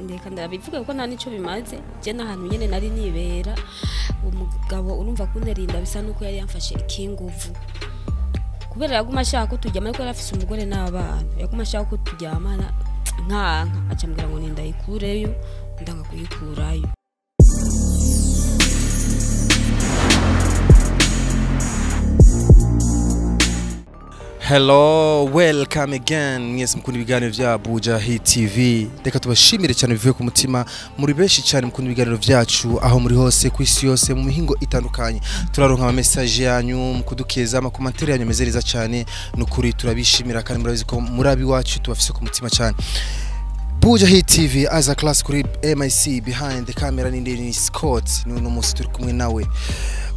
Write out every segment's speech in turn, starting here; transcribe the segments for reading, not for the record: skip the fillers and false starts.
Ndeka ndabivuga kuko nta nico bimaze. Je n'ahantu nyene nari nibera umugabo urumva kunterinda bisa nuko yari yamfashe ikinguvu. Kubera yaguma ashaka ko turyamana, ariko yari afise umugore n'abana. Yaguma ashaka ko turyamana nkanka, aca ambwira ngo nindayikureyo, ndanga kuyikurayo. Hello, welcome again. Mwese mukunda ibiganiro vya Buja Hit TV. Reka tubashimire cyane bivuye ku mutima. Muri benshi cyane mukunda ibiganiro vyacu aho muri hose ku isi yose mu mihingo itandukanye. Turaronka ama message yanyu mukudukeza, ama commentaire yanyu meze neza cyane. Nukuri turabishimira kandi murabizi ko muri abi wacu tubafise ku mutima cyane. Buja Hit TV as a class kuri MIC, behind the camera ni Ndeni Scott. Ni uno munsi turi kumwe nawe.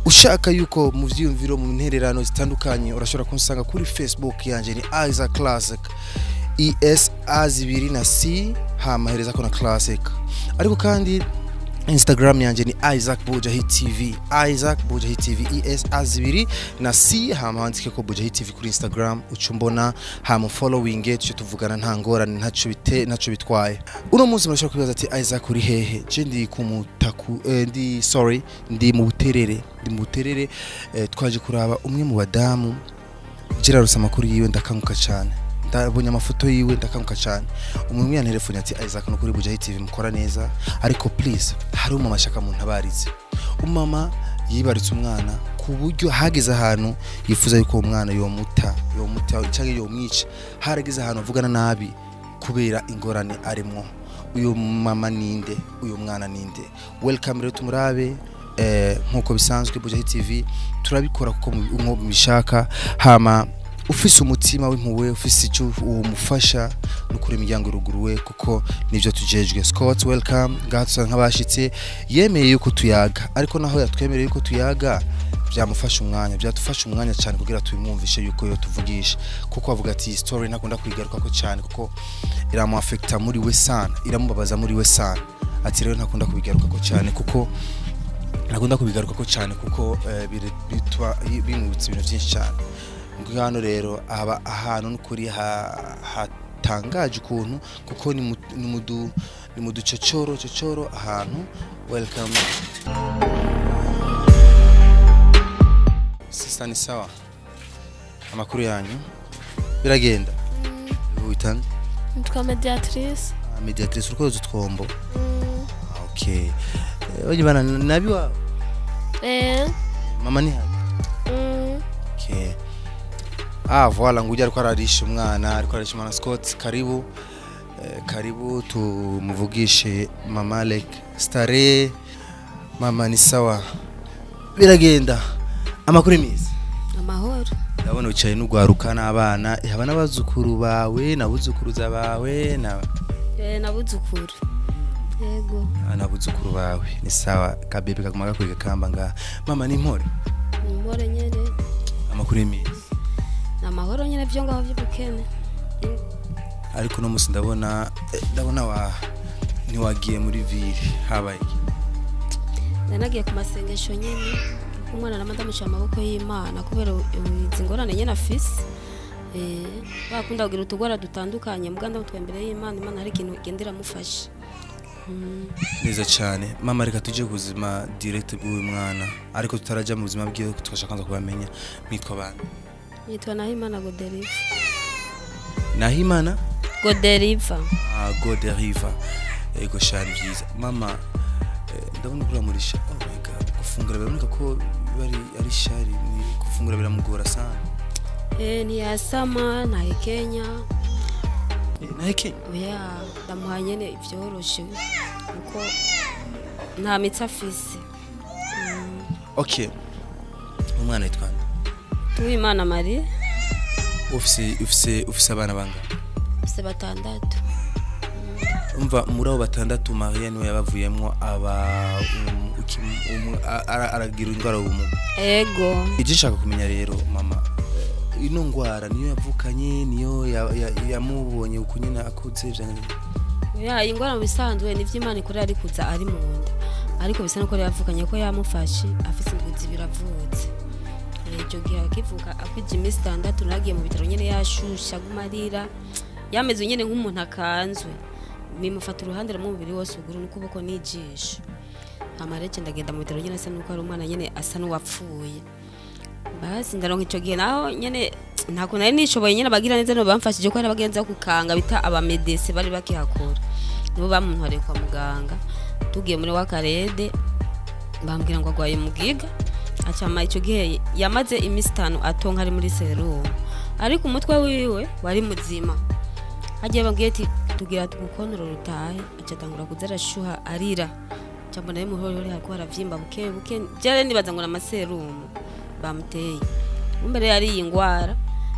Ushaka yuko mu vyiyumviro mu ntererano zitandukanye urashobora kunsanga kuri Facebook yanje ni Isaac Classic, ES A zibiri na C hama hereza ko na Classic. Ariko kandi Instagram yanje ni Isaac Buja Hit TV, Isaac Buja Hit TV, ES A zibiri na C hama handike ko Buja Hit TV kuri Instagram, ucumbona hama following tuce tuvugana nta ngorane, ntaco bite ntaco bitwaye. Uno munsi murashobora kwibaza ati Isaac uri hehe? Je ndi ku mutaku, ndi sorry, ndi mu Buterere, ndi mu Buterere. Twaje kuraba umwe mu badamu. Gerard amakuru yiwe ndakanguka cyane, ndabonye amafoto yiwe ndakanguka cyane. Umuntu yantelefone ati Isaac no kuri Buja Hit TV mukora neza, ariko please hari umama ashaka mu ntabarize. Umama yibarutse umwana ku buryo hageze ahantu yifuza yuko uwo mwana yomuta cyangwa yomwica. Harageze ahantu avugana nabi kubera ingorane arimwo. Uyu mama ninde? Uyu mwana ninde? Welcome rero tumurabe. Nkuko bisanzwe Buja Hit TV turabikora kuko umwo mubishaka. Hama ufise umutima w'impuwe, ufise icyo umufasha nukuri imiryango iruguruwe kuko nivyo tujejwe. Scott welcome, ngatsa nk'abashitse yemeye yuko tuyaga, ariko naho yatwemereye yuko tuyaga byamufasha umwanya, byatufasha umwanya cyane kugira tubimwumvishe yuko yo tuvugisha, kuko avuga ati story ntakunda kwigaruka ko cyane kuko iramu affecta muri we sana, iramubabaza muri we sana. Ati rero ntakunda kubigaruka ko cyane kuko ntakunda kubigaruka ko cyane kuko bitwa bimwibutsa ibintu byinshi cyane. Hano rero aba ahantu nukuri hatangaje ukuntu kuko ni mu ducocoro cocoro ahantu. Welcome sister, ni sawa? Amakuru yanyu biragenda? Witanga? Nitwa Mediatrice. Mediatrice, urukoze utwombo? Okay. Oye bana nabi wa? Mama ni hano? Okay. Ah voilà, nguja ariko ararisha umwana, ariko ararisha umwana. Scott karibu. Karibu tumuvugishe mama Lake Stare. Mama ni sawa? Biragenda? Amakuru meza? Amahoro. Ndabona ucaye n'ugwaruka n'abana, haba n'abazukuru bawe nabuzukuruza bawe na nabuzukuru. Yego. Nabuzukuru bawe ni sawa. Kabebe kaguma gakwega kamba nga. Mama ni impore? Ni impore nyene. Amakuru meza? Amahoro nyene byo ngaho by'ubukene. Ariko no musi ndabona wa ntiwagiye muri ville, habaye iki? Nanagiye ku masengesho nyene, umwana namadamusha amaboko y'Imana kubera izi ngorane nyene afise. Bakunda kugira utugora dutandukanye, muganda mutwe imbere y'Imana, Imana hari ikintu igendera mufashe. Neza cyane. Mama reka tuje kuzima direct bw'uyu mwana, ariko tutaraja mu buzima bwiwe tukashaka kwanza kubamenya. Mwitwa bande? Nitwa Nahimana Goderiva. Nahimana Goderiva. Goderiva. Ego shari byiza. Mama ndabona kuramurisha. Oh my god, gufungura biraboneka ko bari ari shari, ni gufungura biramugora sana. Ntiyasama ntahekenya. Nahekenya? Oya, ndamuha nyene ivyoroshe kuko nta mitsi afise. Okay. Umwana yitwa nde? Tuwimana Marie. Ufise abana bangahe? Ufise batandatu. Umva muri abo batandatu Marie niwe yabavuyemwo aba aragira indwara y'ubumuga. Ego. Ije nshaka kumenya rero mama, ino ngwara niyo yavukanye, niyo yamubonye uko nyina akuze byanze? Oya, ingwara mu bisanzwe ni vy'Imana ikorera ari kuza ari mu nda. Ariko bisa nuko yavukanye ko yamufashe afise indwi zibiri avutse. Icyo gihe akivuka akwije iminsi 6 nagiye mu bitaro nyene yashusha agumarira yameze nyene nk'umuntu akanzwe. Bimufata uruhande rumwe umubiri wose uguru n'ukuboko n'ijisho. Amarece ndagenda mu bitaro nyene asa nuko ari umwana nyene asa n'uwapfuye. Basi ndaronka ico gihe naho nyene ntako nari nishoboye nyene, abagira neza no bamfashije ko hari abagenza kukanga bita abamedese bari bakihakora, nibo bamuntwariye kwa muganga. Tugiye muri wakarede bambwira ngo agwaye mugiga. Acama ico gihe yamaze imisi 5 atonka ari muri serumu, ariko umutwe wiwe wari muzima. Hagiye bambwiye ati tugira tugukonora rutahe, acatangura kuza arashuha arira. Cyambona y'umuhorihori hariko haravyimba buke buke, jere nibaza ngo namaserumu bamuteye, umbere yari iyi ngwara.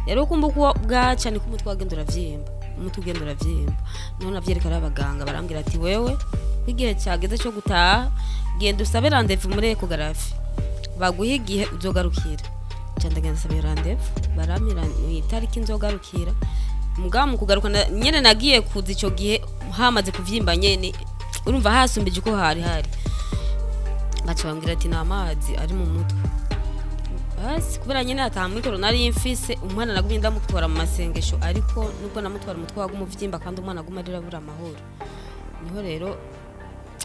Rero kumva uko bwaca niko umutwe wagenda uravyimba, umutwe ugenda uravyimba. Niho navyereka abaganga barambwira ati wewe igihe cyageze cyo gutaha, genda usabe rendez-vous muri ecographe baguhe igihe uzogarukira. Ndagenda nsaba rendez-vous baramira itariki nzogarukira. Mugabo mu kugaruka nyene nagiye kuza ico gihe hamaze kuvyimba nyene, urumva hasumbije uko hari hari. Baca bambwira ati nta mazi ari mu mutwe. Basi kubera nyene atamwikoro nari mfise, umwana nagumye ndamutwara mu masengesho, ariko nubwo namutwara umutwe waguma uvyimba kandi umwana aguma arira abura amahoro. Niho rero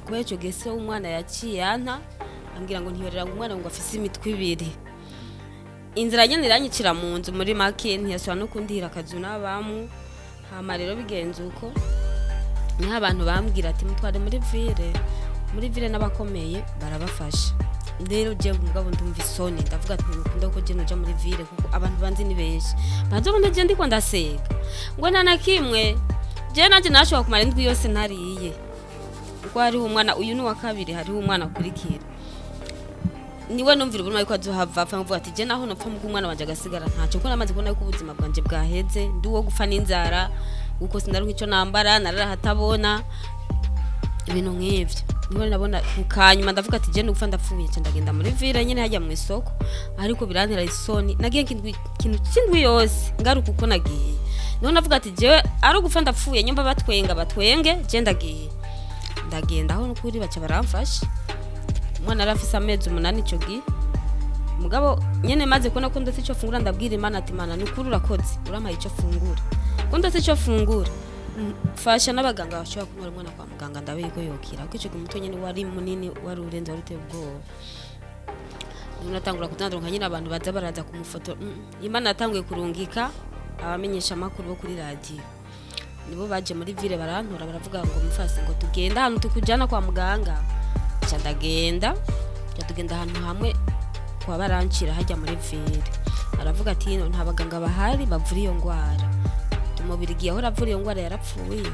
kubera ico gihe se umwana yaciye anta ambwira ngo ntiyorera ngo umwana ngo afise imitwe ibiri. Inzira nyene iranyicira mu nzu muri make, ntiyasubira no kundihira akazu n'abamu. Hama rero bigenze uko, niho abantu bambwira ati mutware muri ville, muri ville n'abakomeye barabafasha. Rero je mugabo ndumva isoni, ndavuga ati ntibikunda ko je noja muri ville kuko abantu banzi ni benshi, bazobona je ndiko ndaseka ngo nta na kimwe. Je nanje nashobora kumara indwi yose ntariye, kuko hariho umwana uyu ni uwa kabiri, hariho umwana akurikira niwe numvira ubuntu ariko azohava apfa, nkavuga ati je naho nopfa mugo umwana wanje agasigara ntaco, kuko namaze kubona yuko ubuzima bwanje bwaheze, ndi uwo gupfa n'inzara, kuko sinaronka ico nambara, narara hatabona ibintu nk'ivyo. Niho nabona kukanyuma ndavuga ati je nugupfa ndapfuye, nca ndagenda muri ville nyene hajya mu isoko, ariko birantera isoni. Nagiye ikintu c'indwi yose ngaruka uko nagiye. Niho navuga ati jewe ari ugupfa ndapfuye, nyumva batwenga batwenge, je ndagiye. Ndagenda aho nukuri baca baramfasha. Umwana yari afise amezi 8 ico gihe. Mugabo nyene maze kubona ko ndose ico fungura, ndabwira Imana ati Mana nukuri urakoze, urampaye ico fungura, ko ndose ico fungura, fasha n'abaganga bashobora kuntwara umwana kwa muganga ndabe yuko yokira, kuko ico gihe umutwe nyene wari munini, wari urenze, wari uteye ubwoba. Niho natangura kutandukanya nyine abantu baza baraza kumufotora. Imana yatanguye kurungika abamenyesha amakuru bo kuri radiyo, nibo baje muri ville barantora, baravuga ngo mufase ngo tugenda ahantu tukujana kwa muganga. Nca ndagenda, nca tugenda ahantu hamwe kwa barancira hajya muri ville. Aravuga ati no nta baganga bahari bavura iyo ngwara, tumubirigiye aho aravura iyo ngwara yarapfuye.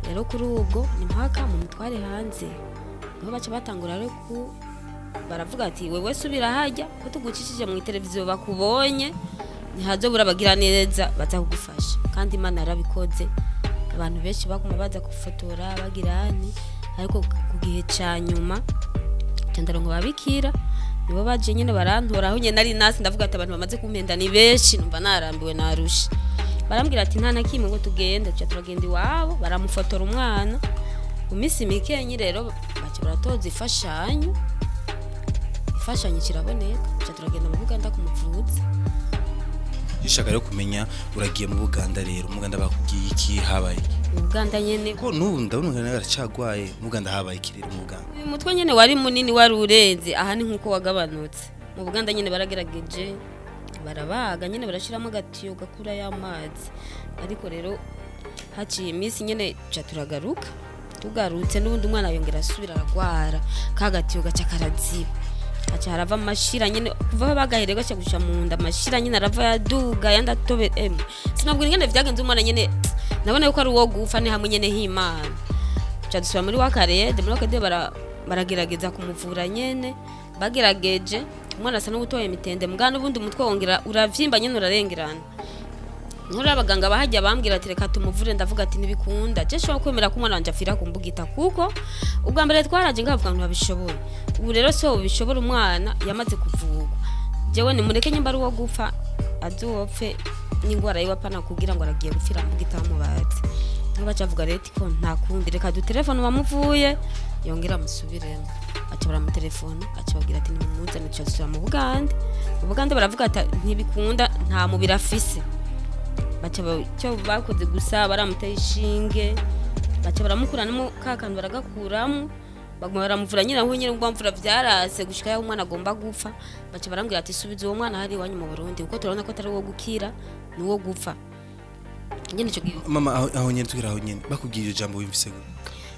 Rero kuri ubwo ni mpaka mu mutware hanze. Niho baca batangura rero ku baravuga ati wewe subira hajya ko tugucishije mu televiziyo bakubonye, ntihazobura bagira neza baza kugufasha. Kandi Imana yarabikoze, abantu benshi baguma baza gufotora bagirani, ariko ku gihe ca nyuma ndaronka babikira nibo baje nyene barantora. Aho nyene nari nasi ndavuga ati abantu bamaze kumpenda ni benshi, numva narambiwe narushe. Barambwira ati nta na kimwe ngo tugende, tuca turagenda iwabo baramufotora umwana. Mu minsi mike rero baca baratoza imfashanyo, imfashanyo kiraboneka, tuca turagenda mu Buganda kumuvuza. Ishaka rero kumenya uragiye mu Buganda rero, mu Buganda bakubwiye iki, habaye iki? Mu Buganda nyene ko n'ubu ndabona umwana aracagwaye, mu Buganda habaye iki rero mu Buganda? Uyu mutwe nyene wari munini wari urenze, aha ni nkuko wagabanutse. Mu Buganda nyene baragerageje barabaga nyene barashiramo agatiyo gakura y'amazi, ariko rero haciye iminsi nyene ca turagaruka. Tugarutse n'ubundi umwana yongera asubira aragwara, ka gatiyo gaca karaziba, aca harava amashira nyene kuva aho bagahereye gaca guca mu nda, amashira nyene arava yaduga yandi atobe. Sinabwira ingene vyagenze umwana nyene nabona yuko ari uwo gupfa, ni hamwe nyene h'Imana. Ca dusubira muri wakarede, muri wakarede baragerageza kumuvura nyene, bagerageje umwana asa n'uwutoye imitende, mugabo n'ubundi umutwe wongera uravyimba nyene urarengerana. Nkuri abaganga bahajya bambwira ati reka tumuvure, ndavuga ati ntibikunda, je nshobora kwemera ko umwana wanje apfira ku mbugita, kuko ubwa mbere twaraje ngavuga ngo ntibabishoboye, ubu rero so bishobora umwana yamaze kuvurwa. Jewe nimureke nyimba ari uwo gupfa azopfe n'ingwara yiwe, apana kugira ngo aragiye gupfira mu mbugita bamubaze. Niho baca bavuga rero ko nta kundi, reka dutelefone bamuvuye yongera amusubiremo. Aca baramutelefona, aca babwira ati nimumuzane, tuca dusubira mu Bugande. Mu Bugande baravuga ati ntibikunda, nta mubiri afise. Baca icyo bakoze gusa baramuteye ishinge, Baca baramukuranamo ka kantu baragakuramo, baguma baramuvura nyine aho nyine ubwo mvura vyarase gushika yaho umwana agomba gupfa. Baca barambwira ati subiza uwo mwana hari iwanyu mu Burundi, kuko turabona ko atari uwo gukira, ni uwo gupfa nyene. Ico gihe Mama, aho nyene tugira, aho nyene bakubwiye iryo jambo wumvise gute?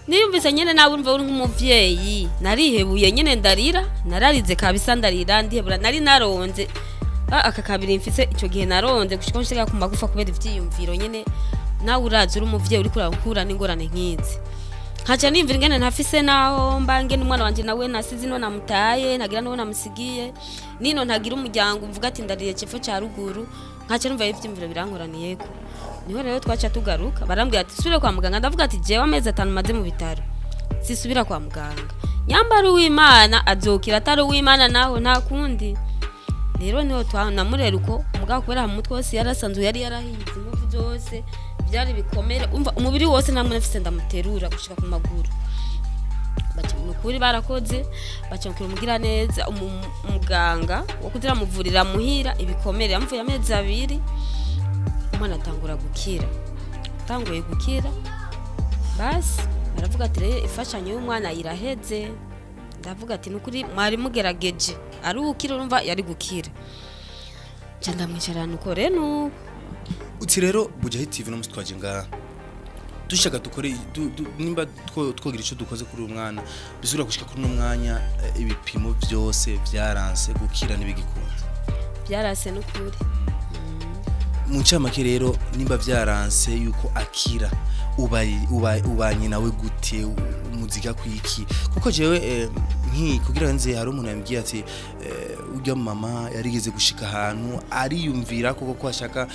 Niyumvise nyene nawe urumva uri nk'umuvyeyi, narihebuye nyene, ndarira, nararize kabisa, ndarira ndihebura. Nari naronze aka kabiri mfise ico gihe, naronze gushika nshika ku magufa kubera ivyiyumviro nyene. Nawe urazi uri umuvyeyi uriko urakura n'ingorane nk'izi, nkaca niyumvira ingene ntafise naho mba, ngene umwana wanje nawe nasize ino namutaye, ntagira n'uwo namusigiye nino, ntagira umuryango mvuga ati ndariye cepfo ca ruguru. Nkaca numva ivyiyumviro birankoraniyeko. Niho rero twaca tugaruka, barambwira ati subire kwa muganga. Ndavuga ati jewe amezi 5 maze mu bitaro, sisubira kwa muganga. Nyambara uw'Imana azokira, atari uw'Imana naho nta kundi. Rero niho twanamurera uko mugabo, kubera mu mutwe wose yarasanzwe yari yarahize, inkovu zose byari bikomere, umva umubiri wose nta mwana mfise ndamuterura gushika ku maguru. Baca nukuri barakoze, baca umugira neza umuganga wo kugira muvurira muhira ibikomere. Yamuvuye amezi 2, umwana atangura gukira. Atanguye gukira, basi baravuga ati rero imfashanyo y'umwana iraheze. Ndavuga ati nukuri mwari mugerageje, ari ukira, urumva yari gukira. Nca ndamwicarana uko rero nuko. Uti rero Buja Hit TV no musi twaje ngaha dushaka dukore nimba twogira ico dukoze kuri uyu mwana, bisubira gushika kuri uno mwanya ibipimo vyose vyaranse, gukira n'ibigikunze. Byarase n'ukuri. Mu ncamake rero, nimba vyaranse yuko akira, ubanye nawe gute? Umuzika kwiki? Kuko jewe nki kugira nze hari umuntu yambwiye ati urya mama yarigeze gushika ahantu ariyumvira koko ko ashaka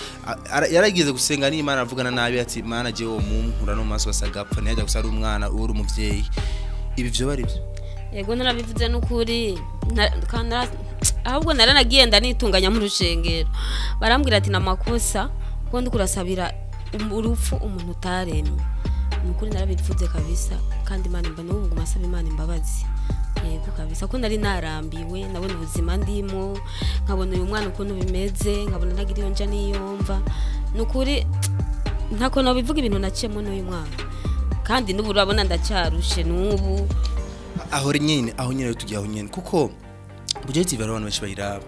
yarigeze gusenga n'Imana, avugana nabi ati Mana, jewe munkura no maso basagapfa ntiyajya gusa ari umwana uri umuvyeyi. Ibi vyo bari byo? Yego, narabivuze n'ukuri. Ahubwo naranagiye ndanitunganya mu rushengero, barambwira ati namakosa kuko ndiko urasabira urupfu umuntu utaremye. Ni ukuri narabivuze kabisa, kandi Imana imba n'ubu nguma asaba Imana imbabazi. Yego kabisa, ko nari narambiwe, nabona ubuzima ndimo, nkabona uyu mwana ukuntu bimeze, nkabona ntagira iyo nja n'iyo mva. Ni ukuri ntako nobivuga ibintu naciyemo n'uyu mwana, kandi n'ubu urabona ndacyarushe n'ubu. Aho nyene, aho nyene rero tugiye aho nyene, kuko Buja Hit TV hari abantu benshi bayiraba.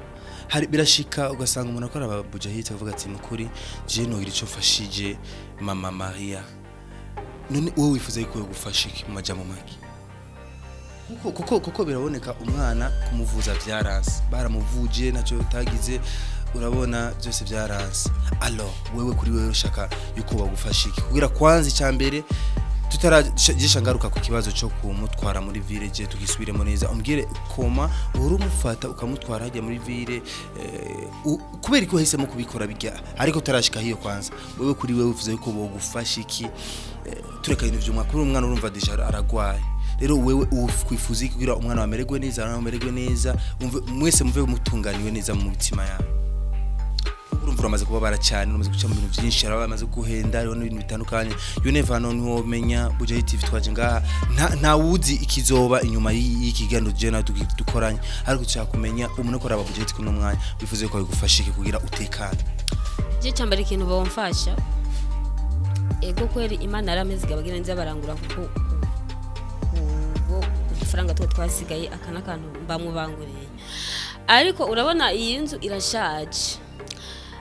Hari birashika ugasanga umuntu akora aba Buja Hit avuga ati nukuri je nogira ico mfashije mama Maria. None wowe wifuza yuko yogufasha iki mu majambo make? Kuko biraboneka umwana kumuvuza vyaranse, baramuvuje ntacyo utagize, urabona byose vyaranse. Alors wewe, kuri wewe ushaka yuko bagufasha iki? Kugira kwanza icambere tutaragisha ngaruka ku kibazo cyo kumutwara muri village, tugisubiremo neza, umbwire koma uhora umufata ukamutwara hajya muri ville, kubera ko wahisemo kubikora bijya, ariko utarashika hiyo, kwanza wewe, kuri wewe uvuze yuko bogufasha iki? Tureka ibintu by'umwaka kuri umwana, urumva déjà aragwaye. Rero wewe ukwifuza iki kugira umwana wamererwe neza, nawe amererwe neza, umve mwese muve mutunganiwe neza mu mitima yawe? Urumva uramaze kubabara cyane, uramaze guca mu bintu byinshi, hari abamaze guhenda, hariho n'ibintu bitandukanye, you never know, ntiwomenya. Buja Hit TV twaje ngaha, nta wuzi ikizoba inyuma y'iki kiganiro je nawe dukoranye, ariko dushaka kumenya umuntu ukora aba Buja Hit kuno mwanya wifuza ko bigufasha iki kugira utekane. Je cyambere ikintu bomfasha, ego kweri Imana yarameze abagira neza barangura, kuko ubwo udufaranga two twasigaye aka n'akantu mbamubanguriye. Ariko urabona iyi nzu irashaje,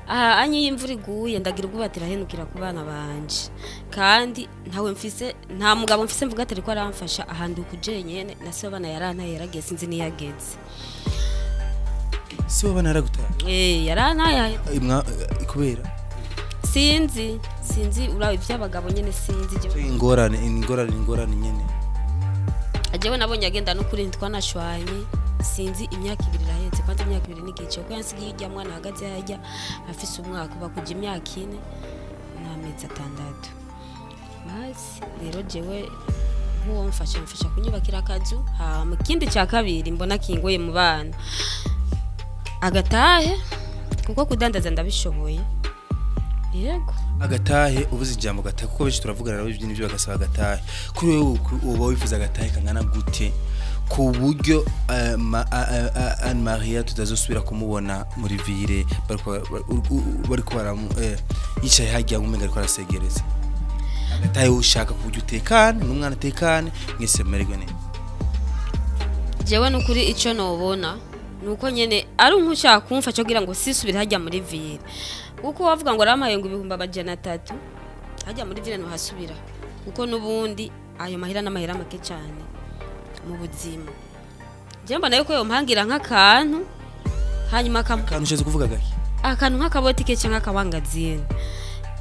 aha anye iyo imvura iguye ndagira ubwoba ati irahenukira ku bana banje, kandi ntawe mfise, nta mugabo mfise mvuga ati ariko aramfasha ahantu kuje nyene na se abana yarantaye, yaragiye, sinzi niyageze. Si wowe yaragutaye? Eh, yarantaye. Kubera? Sinzi, uraba ivy'abagabo nyene, sinzi jewe. Ingorane nyene. Jewe nabonye agenda n'ukuri ntitwanashwanye, sinzi, imyaka 2 iraheze, kwanza imyaka 2 n'igice, kuko yansigiye irya mwana ahagaze harya afise umwaka, uba kuja imyaka 4 n'amezi 6. Basi rero jewe nk'uwo mfasha kunyubakira akazu. Hama ikindi cya kabiri mbona kingoye mu bana, agatahe, kuko kudandaza ndabishoboye, yego. Agatahe, uvuze ijambo gatahe, kuko benshi turavugana nabo ibyo n'ibyo bagasaba agatahe. Kuri wewe uba wifuza agatahe kangana gute ku buryo Anne Maria tutazosubira kumubona muri ville bariko bariko baramu yicaye hajya umenga ariko arasegereza? Agatahe ushaka ku buryo utekane n'umwana atekane, mwese mumererwe neza. Jewe nukuri ico nobona nuko nyene ari nkushaka kumfasha kugira ngo sisubire hajya muri ville, kuko wavuga ngo arampaye ngo 300,000 hajya muri ville ntuhasubira, kuko nubundi ayo mahera n'amahera make cyane mu buzima. Je mbona yuko yompangira nk'akantu hanyuma akantu ushatse kuvuga gake, akantu nk'akabotike cyangwa akabangazini,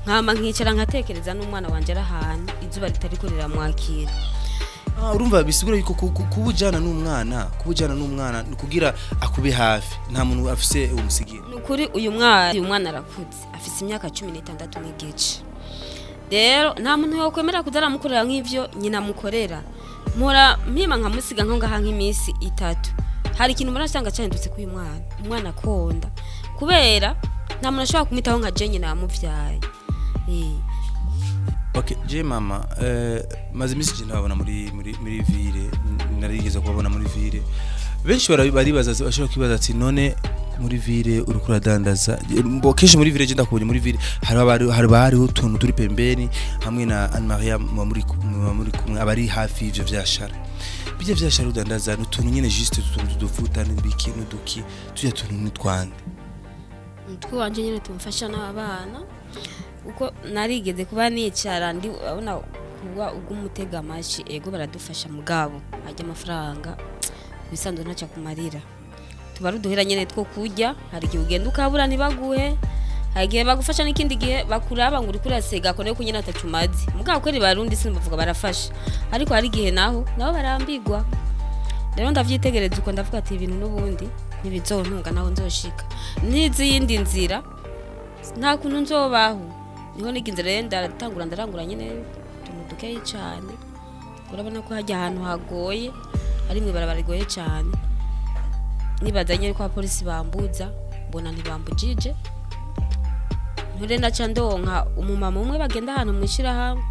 nkama nkicara nkatekereza n'umwana wanje ari ahantu izuba ritariko riramwakira. Urumva bisigura yuko kubujana n'umwana kugira akube hafi, nta muntu afise umusigira. Nukuri uyu mwana arakuze, afise imyaka 16 n'igice. Rero nta muntu yokwemera kuzaramukorera nk'ivyo nyina mukorera. Mpora mpima nkamusiga nko ngaha nk'imisi 3. Hari ikintu murasanga cyahindutse k'uyu mwana. Umwana akonda kubera nta muntu ashobora kumitaho nka je nyina yamuvyaye. Okay, je mama, maze imisi je ntabona muri ville, narigeze kubabona muri ville. Benshi baribaza, bashobora kwibaza ati none muri ville uriko uradandaza. Kenshi muri ville je ndakubonye muri ville hari hariho utuntu turi pembeni hamwe na Anne Maria muri kumwe abari hafi y'ivyo vyashara. Bijya vyashara udandaza n'utuntu nyene juste utuntu tudufuta n'ibiki n'uduki tujya tuntu n'utwande. Umutwe wanje nyene tumfasha n'abana. Uko narigeze kuba nicara ndi urabona kuba ugumutega amashi, ego baradufasha mugabo ajya amafaranga bisanzwe ntaca kumarira, tubaruduhera nyene two kurya. Hari igihe ugenda ukabura ntibaguhe, hari igihe bagufasha n'ikindi gihe bakuraba ngo uri kurasega ko nayo kunyene atacumazi mugabo kweri barundi simbavuga barafasha, ariko hari igihe naho nabo barambigwa. Rero ndavyitegereza uko ndavuga ati ibintu n'ubundi ntibizontunga naho nzoshika n'izindi nzira nta kuntu nzobaho. Niho niginze rero ndatangura ndarangura nyene utuntu dukeyi cyane. Urabona ko hajya ahantu hagoye ari mwe barabara rigoye cyane, nibazanye ko abapolisi bambuza mbona ntibambujije. Nture naca ndonka umumama umwe bagenda ahantu mwishira hamwe,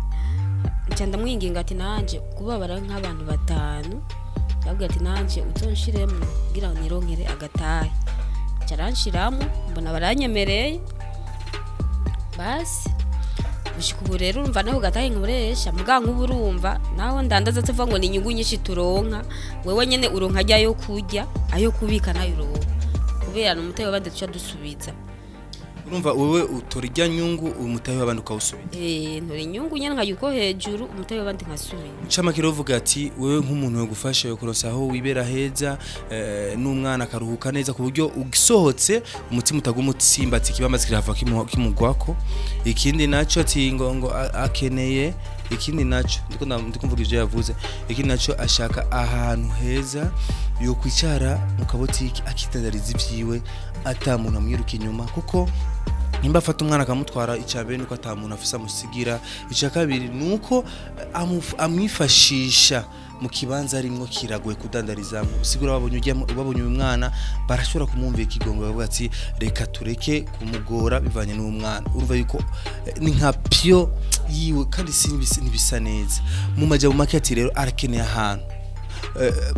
nca ndamwinginga ati nanje kubabara nk'abantu 5, yabwiye ati nanje uzonshiremo kugira ngo nironkere agatahe. Nca aranshiramo mbona baranyemereye. Basi gushika ubu rero urumva naho gatahe nkoresha muga nk'ubu urumva naho ndandaza tuvuga ngo ni inyungu nyinshi turonka, wewe nyene uronka ajya yo kurya ayo kubika nayo uronka kubera n'umutahe w'abandi tuca dusubiza. Urumva wewe utora ijya nyungu umutahe w'abandi ukawusubiza. Ntora inyungu nyene nkayuko hejuru umutahe w'abandi nkasubiza. Ncamake uvuga ati wewe nk'umuntu yo gufasha yo kuronsa aho wibera heza, n'umwana akaruhuka neza ku buryo ugisohotse umutima utaguma utsimbatse ikibamaze kirava kimugwako. Ikindi naco ati ngo akeneye, ikindi naco ndiko mvuga ivyo yavuze, ikindi naco ashaka ahantu heza yo kwicara mu kabotiki akitandariza ivyiwe ata muntu amwiruka inyuma, kuko nimba afata umwana akamutwara icambere nuko ata muntu afisa amusigira, ica kabiri nuko amwifashisha mu kibanza arimwo kiragoye kudandarizamo. Usigura babonye uyu mwana barashobora kumwumvira ikigongo bavuga ati reka tureke kumugora bivanye n'uwo mwana. Urumva yuko ni nka pyo yiwe kandi ntibisa neza. Mu majambo make ati rero arakeneye ahantu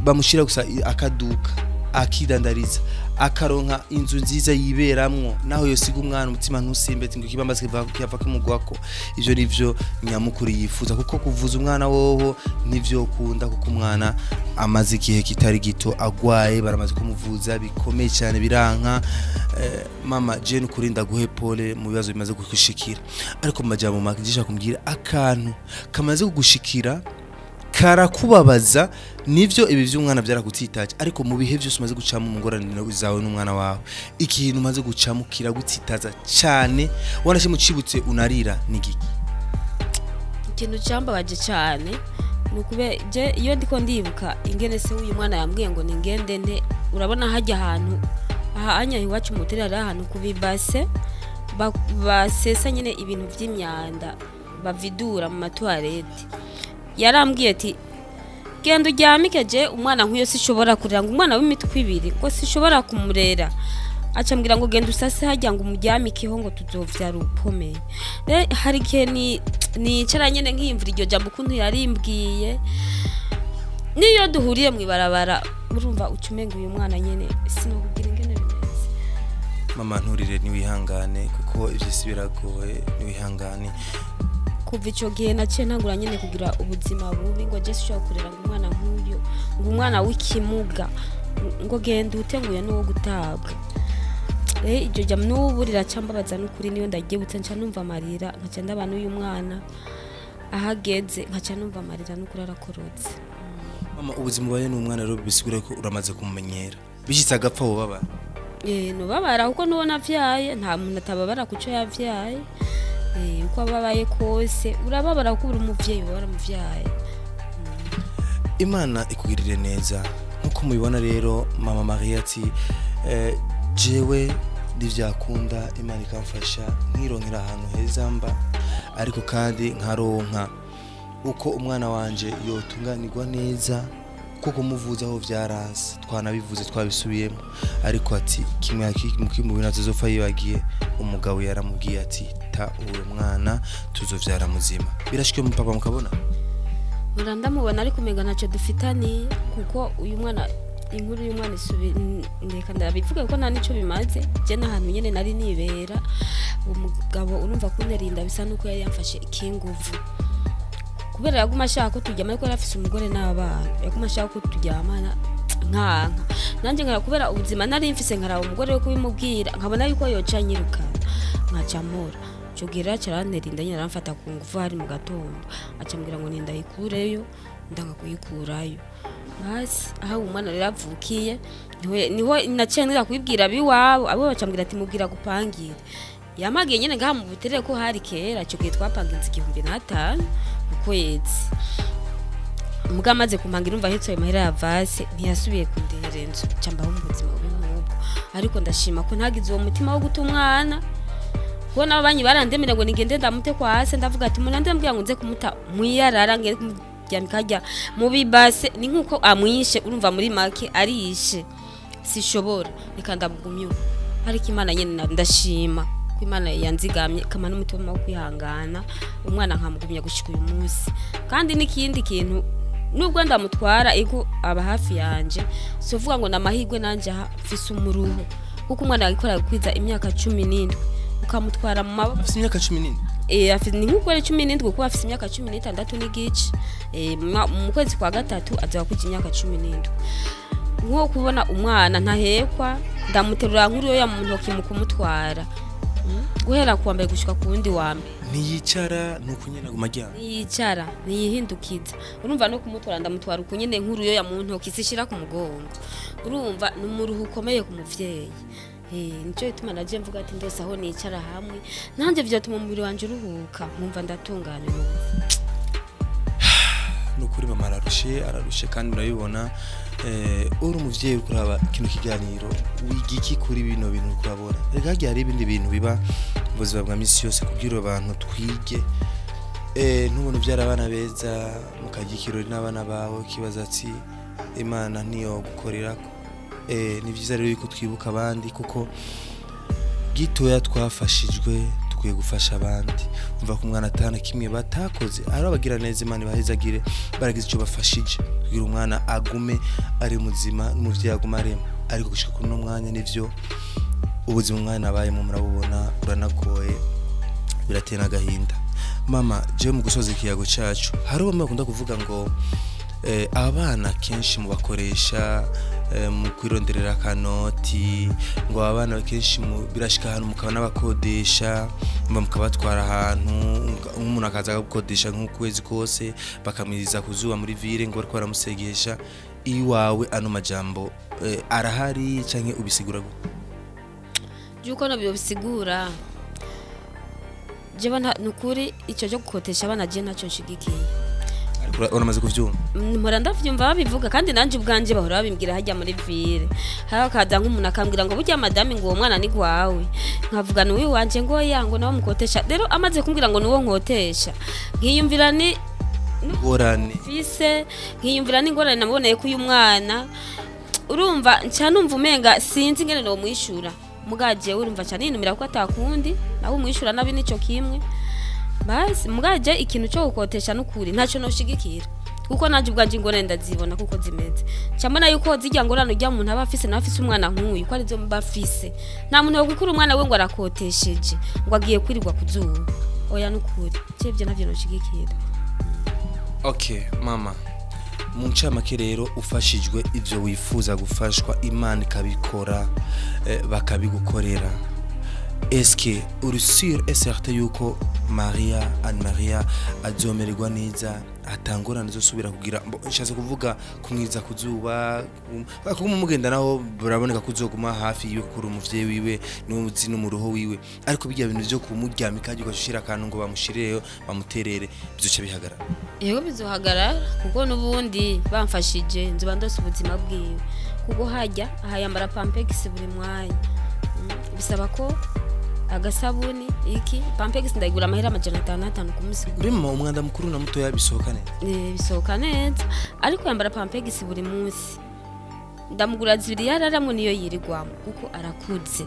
bamushira gusa akaduka akidandariza akaronka inzu nziza yiberamwo, naho yosiga umwana umutima ntusimbe ngo ikibambazi kiva kimugwako. Ivyo nivyo nyamukuru yifuza, kuko kuvuza umwana woho nivyo kunda, kuko umwana amaze igihe kitari gito agwaye, baramaze kumuvuza bikomeye cyane biranka. Mama je nukurinda guhe pole mu bibazo bimaze kugushikira, ariko mu majambo make ngisha kumbwira akantu kamaze kugushikira karakubabaza. Nivyo ibi vy'umwana byaragutsitaje, ariko mu bihe byose umaze gucamo mu ngorane zawe n'umwana wawe, ikintu umaze gucamo kiragutsitaza cyane wanashe mucibutse unarira ni giki? Ikintu cyambabaje cyane nukube je iyo ndiko ndibuka ingene se uyu mwana yambwiye ngo ningende nte, urabona hajya ahantu aha anya iwacu mutera ari ahantu kubibase basesa nyene ibintu vy'imyanda bavidura mu matoilette. Yarambwiye ati genda uryamike je umwana nk'uyo sishobora kurera, ngo umwana w'imitwe ibiri ngo sishobora kumurera. Aca mbwira ngo genda usase hajya ngo umuryamikeho ngo tuzovyara ukomeye. Hari igihe nicara nyene nkiyumvira iryo jambo ukuntu yarimbwiye, niyo duhuriye mw'ibarabara urumva ucumenga uyu mwana nyene sinokubwira ingene bimeze. Mama nturire niwihangane kuko ivyo si biragoye, niwihangane. Kuva ico gihe naciye ntangura nyene kugira ubuzima bubi, ngo je sinshobora kurera ngo umwana nk'uyu, ngo umwana w'ikimuga, ngo genda uteguye n'uwo gutabwa. Iryo jambo n'ubu riracambabaza n'ukuri, niyo ndaryibutse nca numva amarira, nkaca ndaba n'uyu mwana ahageze nkaca numva amarira n'ukuri arakorotse. Mama, ubuzima ubaye n'umwana rero bisigura ko uramaze kumumenyera, bishitse agapfa wobabara? Nubabara kuko nuwo navyaye, nta muntu atababara kuco yavyaye. Uko ababaye kose urababara kuko uri umuvyeyi uba waramuvyaye. Imana ikugirire neza. Nkuko mubibona rero, mama Maria ati jewe ndivyakunda, Imana ikamfasha nkironkera ahantu heza mba, ariko kandi nkaronka uko umwana wanje yotunganirwa neza, kuko kumuvuza aho vyaranse, twanabivuze twabisubiyemo, ariko ati kimwe mu bintu atazopfa yibagiye, umugabo yaramubwiye ati ta uwo mwana tuzovyara muzima. Birashike mu papa mukabona? Ndamubona ariko umenga ntacyo dufitaniye, kuko uyu mwana inkuru y'umwana ndeka ndabivuga kuko nta nico bimaze. Je n'ahantu nyene nari nibera, umugabo urumva kuntera inda bisa nuko yari yamfashe ikinguvu, kubera yaguma ashaka ko turyama, ariko yari afise umugore n'abana, yaguma ashaka ko turyamana nkanka nanje nkara, kubera ubuzima nari mfise nkaraba umugore we kubimubwira nkabona yuko yoca anyirukana nkaca mpora. Ico gihe rero aca arantera inda nyene, aramfata ku nguvu hari mu gatondo, aca ambwira ngo nindayikureyo, ndanga kuyikurayo. Basi aho umwana rero avukiye niho naciye ngira kubibwira abiwabo, abo bacambwira ati mubwira gupangire. Yamagiye nyene ngaha mu Buterere ko hari kera, ico gihe twapanga inzu 1500 ku kwezi. Muga amaze kumpangira urumva ahetse ayo mahera ya vase, ntiyasubiye kundihera inzu, nca mbaho mu buzima bubi nk'ubwo. Ariko ndashima ko ntagize uwo mutima wo guta umwana, kuko n'ababanyi barandemera ngo nigende ndamute kwa se, ndavuga ati umuntu andembwira ngo nze kumuta mwiyarara, nge kumuryamika harya mu bibase, ni nkuko amwishe, urumva muri make arishe, sishobora, reka ndamugumye uko. Ariko Imana nyene ndashima ko Imana yanzigamye kama n'umutima wo kwihangana, umwana nkamugumya gushika uyu munsi. Kandi n'ikindi kintu, nubwo ndamutwara ego aba hafi yanje, si uvuga ngo namahirwe nanje aha mfise umuruho, kuko umwana ariko kwiza imyaka 17 ukamutwara mu maboko. Afise imyaka 17? Afise ni nkuko ari 17, kuko afise imyaka 16 n'igice. Mu kwezi kwa gatatu azoba kuja imyaka 17. Nko kubona umwana ntahekwa, ndamuterura nkuru yo mu ntoki mu kumutwara. Guhera kuwa mbere gushika ku wundi wa mbere. Ntiyicara nuko nyene aguma aryamye. Ntiyicara, ntiyihindukiza. Urumva no kumutwara ndamutwara uko nyene nkuru yo ya mu ntoki sishira ku mugongo. Urumva ni umuruho ukomeye ku muvyeyi. Nico gituma naje mvuga ati ndose aho nicara hamwe, nanje vyatuma umubiri wanje uruhuka, nkumva ndatunganye mu buzima. Nukuri mama ararushe, ararushe kandi murabibona. Uri umuvyeyi uriko uraba kino kiganiro, wiga iki kuri bino bintu uriko urabona? Rega harya hari ibindi bintu biba mu buzima bwa misi yose kugira abantu twige. Ntubone uvyara abana beza, mukarya ikirori n'abana bawe, ukibaza ati Imana ntiyo gukorerako. Ni vyiza rero yuko twibuka abandi, kuko gitoya twafashijwe dukwiye gufasha abandi. Umva ko umwana atana kimwe batakoze, ari abagira neza Imana ibahezagire, baragize ico bafashije kugira umwana agume ari muzima, n'umuvyeyi agume arema. Ariko gushika kuri uno mwanya nivyo ubuzima umwana abayemo murabubona, buranagoye, biratera agahinda. Mama, jewe mu gusoza ikiyago cacu, hari bamwe bakunda kuvuga ngo abana kenshi mubakoresha mu kwironderera akanoti, ngo abana kenshi birashika ahantu mukaba n'abakodesha, mukabatwara ahantu, nk'umuntu akaza gukodesha nk'ukwezi kose, bakamwiriza kuzuba muri ville ngo bariko baramusegesha. Iwawe ano majambo arahari canke ubisigura gute? Juko nabyo bisigura jewe nukuri ico cyo gukotesha abana je ntacyo nshigikiye. Uramaze kuvyumva? Mpora ndavyumva babivuga, kandi nanje ubwanje bahora babimbwira hajya muri ville. Hari akaza nk'umuntu akambwira ngo burya madame ngo uwo mwana ni gwawe, nkavuga ni wanje ngo ya ngo nawe mukotesha. Rero amaze kumbwira ngo nuwo nkotesha, nkiyumvira ni ngorane fise, nkiyumvira ni ngorane naboneye ko uyu mwana, urumva nca numva umenga sinzi ingene no mwishura. Mugaje urumva nca ninumira ko atakundi nawe umwishura nabi nico kimwe. Basi mugaje ikintu cyo gukotesha nukuri ntacyo noshigikira, kuko nanje ubwanje ingorane ndazibona kuko zimeze. Cyambona yuko zijya ngorane ujya umuntu aba afise nafise umwana nk'uyu ko arizo mba afise. Nta muntu yokwikura umwana we ngo arakotesheje ngo agiye kwirirwa kuzuba. Oya, nukuri cevye navyo noshigikira. Okay mama, mu ncamake rero, ufashijwe ivyo wifuza gufashwa, Imana ikabikora, bakabigukorera, eske uri sûr et certain yuko Maria Anne Maria azomererwa neza, atangorane zosubira kugira? Nshatse kuvuga kumwiza kuzuba, kuguma mugenda naho buraboneka kuzoguma hafi yiwe kuri umuvyeyi wiwe n'uzi n'umuruho wiwe, ariko bijya bintu vyo kumuryamika ugashira akantu ngo bamushireyo bamuterere, bizoca bihagarara? Yego, bizohagarara, kuko n'ubundi bamfashije nzoba ndose ubuzima bwiwe, kuko hajya ahayambara Pampers buri mwanya. Bisaba ko agasabuni iki Pampers ndayigura amahera 505 ku munsi. Urimo umwanda mukuru na mutoya bisohoka neza? Bisohoka neza, ariko yambara Pampers buri munsi. Ndamugura zibiri yararamwe niyo yirirwamo kuko arakuze.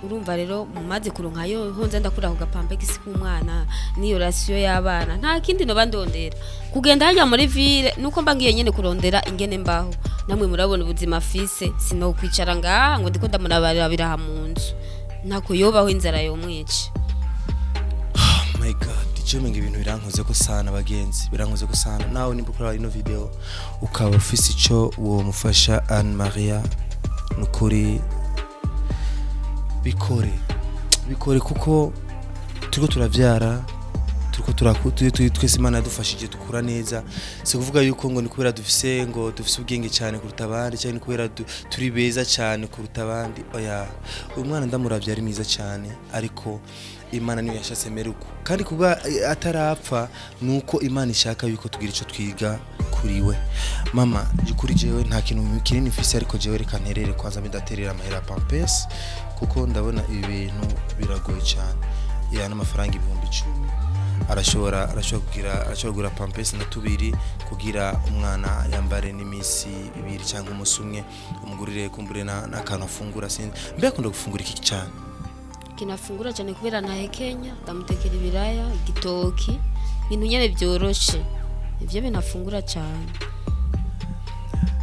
Urumva rero mumaze kuronka yo honze ndakura ku gapampegisi k'umwana niyo ration y'abana, nta kindi no bandondera kugenda hajya muri ville nuko mba ngiye nyene kurondera ingene mbaho. Namwe murabona ubuzima afise, sino kwicara ngaha ngo ndiko ndamurabarira mu nzu, ntako yobaho inzara yomwica. Oh my God, icyo menga ibintu birankoze ko sana bagenzi, birankoze ko sana. Nawe nimba ukora ino video ukaba ufise ico uwo mufasha Anne Maria, nukuri bikore, bikore, kuko turiko turavyara, turiko twese Imana yadufashije dukura neza. Si kuvuga yuko ngo ni kubera dufise ngo dufise ubwenge cyane kuruta abandi, cyane kubera turi beza cyane kuruta abandi. Oya, uyu mwana ndamuravye ari mwiza cyane, ariko Imana niyo yashatse mere uko, kandi kuba atarapfa nuko Imana ishaka yuko tugira ico twiga kuri we. Mama, kuri jewe nta kintu kinini mfise, ariko jewe reka nterere kwanza midaterera amahera Pampers, kuko ndabona ibi bintu biragoye cyane. Ya n'amafaranga 10,000 arashobora kugura Pampers na tubiri kugira umwana yambare n'imisi ibiri cyangwa umunsi umwe, umugurire kumbure n'akantu afungura. Sinzi mbe akunda gufungura iki cyane? Kinafungura cyane kubera ntahekenya, ndamutekera ibiraya, igitoki, ibintu nyene byoroshe, ivyo bintu afungura cyane.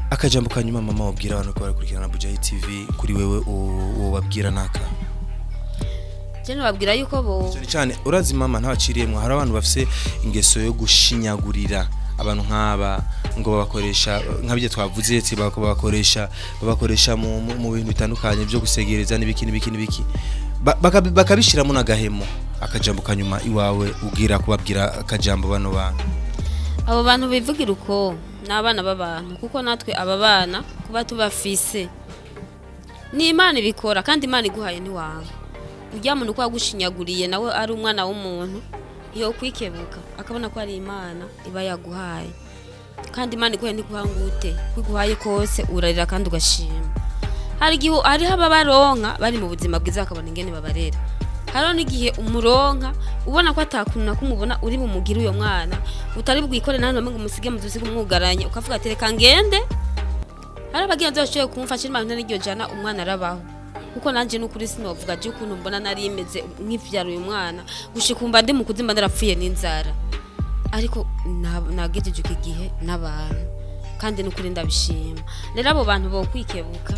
Akajambo kanyuma mama wabwira abantu ko barakurikirana Bujahi TV, kuri wewe uwo babwira naka? Je nababwira yuko bo cyane cyane urazi mama ntabaciriyemwo, hari abantu bafise ingeso yo gushinyagurira abantu nk'aba ngo babakoresha nk'abyo twavuze ati babakoresha mu bintu bitandukanye byo gusegereza n'ibiki n'ibiki n'ibiki, bakabishiramo n'agahemo. Akajambo kanyuma iwawe ugira kubabwira akajambo bano bantu? Abo bantu bivugira uko n'abana b'abantu, kuko natwe aba bana kuba tubafise ni Imana ibikora, kandi Imana iguhaye ntiwanga. Ujya muntu ko yagushinyaguriye nawe ari umwana w'umuntu, iyo kwikebuka akabona ko ari Imana iba yaguhaye, kandi Imana iguhaye ntiguhangute, kwiguhaye kose urarira kandi ugashima. Hari igihe hariho ababaronka bari mu buzima bwiza bakabona ingene babarera, hariho n'igihe umuronka ubona ko atakuntu nakumubona uri bumugire uyo mwana utari bwikore nta nomwe ngo umusige mu dusiga umwugaranye, ukavuga ati reka ngende. Hari abagenzi bashoboye kumufasha Imana n'iryo jana umwana arabaho, kuko nanje n'ukuri sinovuga je ukuntu mbona nari imeze nk'ivyara uyu mwana gushika umba ndi mukuzi mba narapfuye n'inzara, ariko nagejeje iki gihe n'abantu kandi n'ukuri ndabishima. Rero abo bantu bo kwikebuka,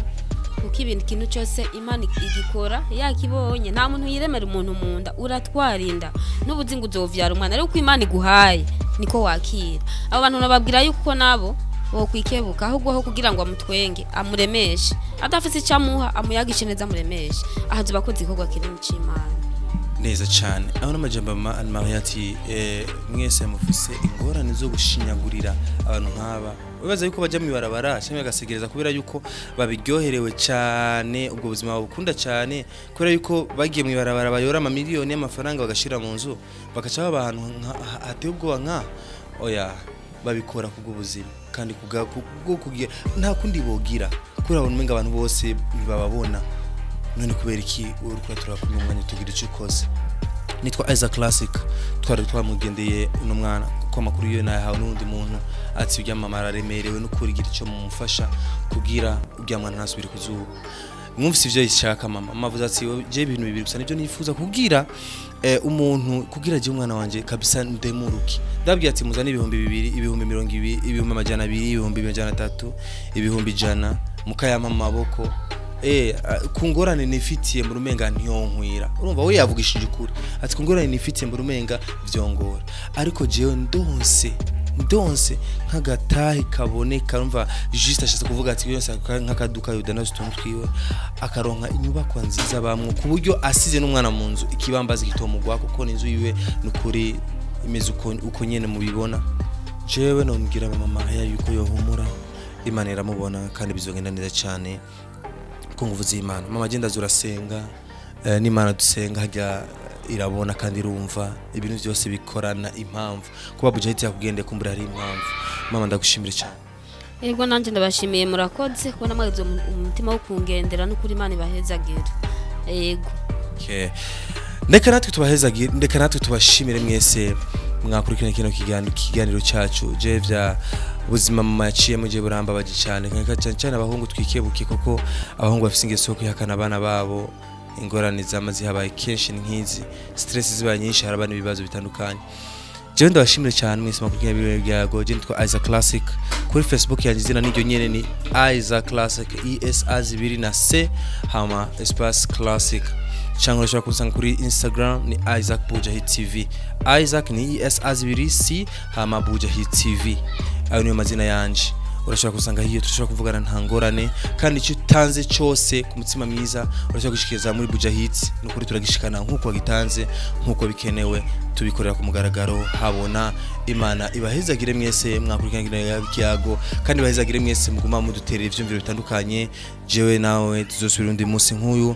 kuko ibintu ikintu cyose Imana igikora yakibonye, nta muntu yiremera umuntu munda, uratwarinda n'ubuzi ngo uzovyara umwana, ariko Imana iguhaye niko wakira. Abo bantu nababwira yuko nabo bo kwikebuka, ahubwo aho kugira ngo amutwenge amuremeshe, adafise icyamuha amuyagishe neza amuremeshe, ahaza bakoze igikorwa kinini c'Imana neza cyane. Aho n'amajambo mama Anne Marie ati mwese mufise ingorane zo gushinyagurira abantu nk'aba, wibaza yuko bajya mu ibarabara cyangwa bagasegereza kubera yuko babiryoherewe cyane, ubwo buzima babukunda cyane, kubera yuko bagiye mu ibarabara bayora amamiliyoni y'amafaranga bagashira mu nzu bagaca baba ahantu hateye ubwoba nka oya, babikora kubw'ubuzima kandi kubwo kugira nta kundi bogira, kubera abantu umenga abantu bose ntibababona. None kubera iki uriko turakumwe umwanya tugira icyo ukoze? Nitwa Isaac Classic, twari twamugendeye uno mwana kuko amakuru yiwe nayahawe n'undi muntu ati urya mama araremerewe no kurigira ico mumufasha kugira urya mwana ntasubire kuzuba. Mwumvise ivyo yishaka mama, mama avuze ati je ibintu bibiri gusa nivyo nifuza kugira umuntu kugira je umwana wanje kabisa ndemuruki. Ndabwiye ati muzane 2000, 20,000, 200,000, 300,000, 100,000 mukayampa mu maboko. Ku ngorane nifitiye mu rumenga ntiyonkwira. Urumva we yavugishije ukuri ati ku ngorane nifitiye mu rumenga vyongora, ariko jewe ndonse nk'agatahe kaboneka. Urumva juste ashatse kuvuga ati yose nk'akaduka yudanaza utuntu twiwe, akaronka inyubakwa nziza bamwe, ku buryo asize n'umwana mu nzu ikibambazi kitomugwa, kuko n'inzu yiwe nukuri imeze uko nyene mubibona. Jewe nomubwira mama Maria yuko yohumura, Imana iramubona kandi bizogenda neza cyane ku nguvu z'Imana. Mama, agenda zurasenga, n'Imana dusenga hajya irabona kandi irumva ibintu byose bikorana impamvu. Kuba Bujahidi yakugende kumbura hari impamvu. Mama, ndagushimira cyane. Yego, nanjye ndabashimiye, murakoze kubona mwagize umutima wo kungendera, n'ukuri Imana ibahezagira. Yego. Okay. Ndeka natwe tubahezagire, ndeka natwe tubashimire mwese mwakurikirana kino kiganiro cyacu. Je vya ubuzima mama yaciyemo je burambabaje cyane, kandi cyane cyane abahungu twikebuke, kuko abahungu bafise ingeso yo kwihakana abana babo. Ingorane zama zihabaye kenshi ni nk'izi stress zibaye nyinshi, haraba n'ibibazo bitandukanye. Jewe ndabashimire cyane mwese mwakurikirana ibirori byago. Je nitwa Isaac Classic. Kuri Facebook yanjye izina niryo nyene, ni Isaac Classic, E S A zibiri na C hama espace Classic, cyangwa urashobora kunsanga kuri Instagram ni Isaac Bujahi TV. Isaac ni E S A zibiri C hama Bujahi TV, ayo niyo mazina yanje. Urashobora kusanga hiyo, turashobora kuvugana nta ngorane, kandi icyo utanze cyose ku mutima mwiza urashobora gushikiriza muri Bujahit, nukuri turagishikana nk'uko wagitanze, nk'uko bikenewe, tubikorera ku mugaragaro habona. Imana ibahezagire mwese mwakurikirana ikiyago, kandi ibahezagire mwese muguma muduterera ivyumviro bitandukanye. Jewe nawe tuzosubira undi munsi nk'uyu.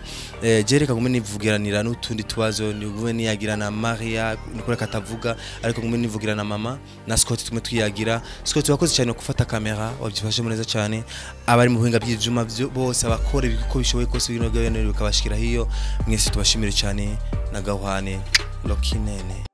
Je reka ngume nivugiranira n'utundi tubazo, nigume niyagira na Maria, nikure katavuga, ariko ngume nivugira na mama na Scott, tume twiyagira. Scott, wakoze cyane gufata kamera, wabyifashemo neza cyane. Abari mu buhinga bw'ivyuma bose, abakora ibiko bishoboye kose bino bikabashikira hiyo, mwese tubashimire cyane. Na gahwane lokinene.